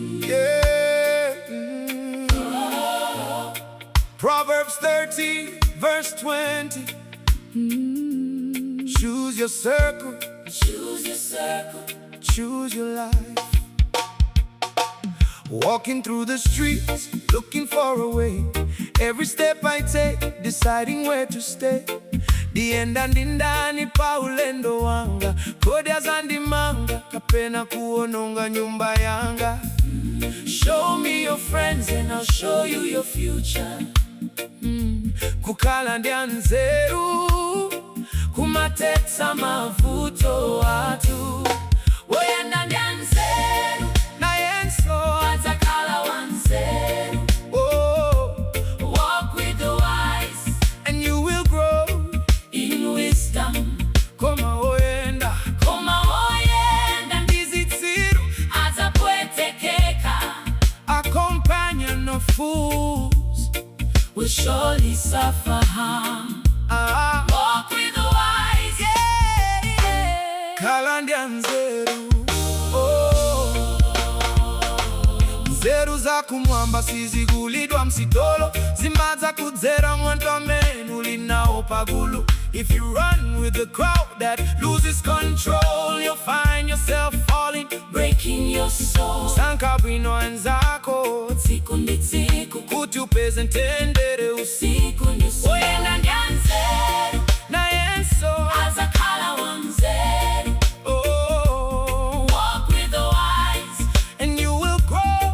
Yeah. Proverbs 13, verse 20. Choose your circle, Choose your circle. Choose your life. Walking through the streets, looking for a way. Every step I take, deciding where to stay. Ndiyenda ndi ndani pa ulendo wanga? Kodi azandimanga kapena kuononga nyumba yanga? Show me your friends and I'll show you your future. Kukhala ndi anzeru kumathetsa mavuto athu. Woyenda ndi anzeru nayenso adzakhala wanzeru. Oh, Walk with the wise and you will grow. In wisdom. Koma oyenda Koma woyenda ndi zitsiru adzapwetekeka. A companion of fools Will surely suffer harm. Ah, Walk with the wise. Yeah. Khala ndi anzeru, oh. Nzeru zakumwamba sizigulidwa msitolo, zimadza kudzera mwa anthu amene uli nawo pagulu. If you run with the crowd that loses control, you'll find yourself falling, Breaking your soul. Sankha bwino anzako Tsiku ndi tsiku. Kuti upeze mtendere Usiku ndi usiku. Woyenda ndi anzeru nayenso adzakhala wanzeru. Oh, Walk with the wise and you will grow.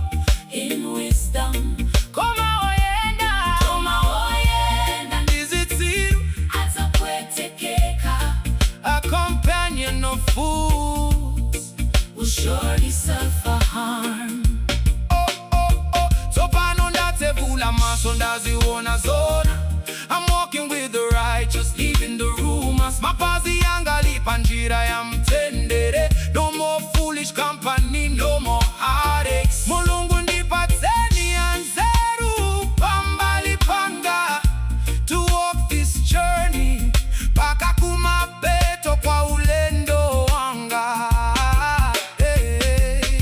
In wisdom. Koma oyenda Koma woyenda ndi zitsiru adzapwetekeka. A companion of fools Will surely suffer harm. Oh. Tsopano ndatsegula maso, ndaziona zona. I'm walking with the righteous, leaving the rumors. Mapazi anga ali pa njira ya mtendere. No more foolish company, no more heartaches. Mulungu ndipatseni anzeru pambali panga to walk this journey mpaka kumapeto kwa ulendo wanga. Hey.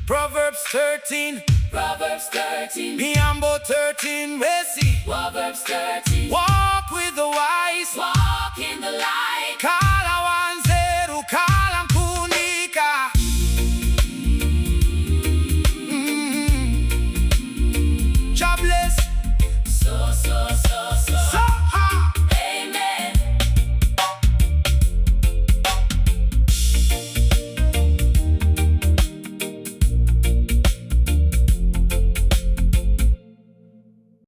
Proverbs 13, Proverbs 13. Miyambo 13, vesi Proverbs 13. Walk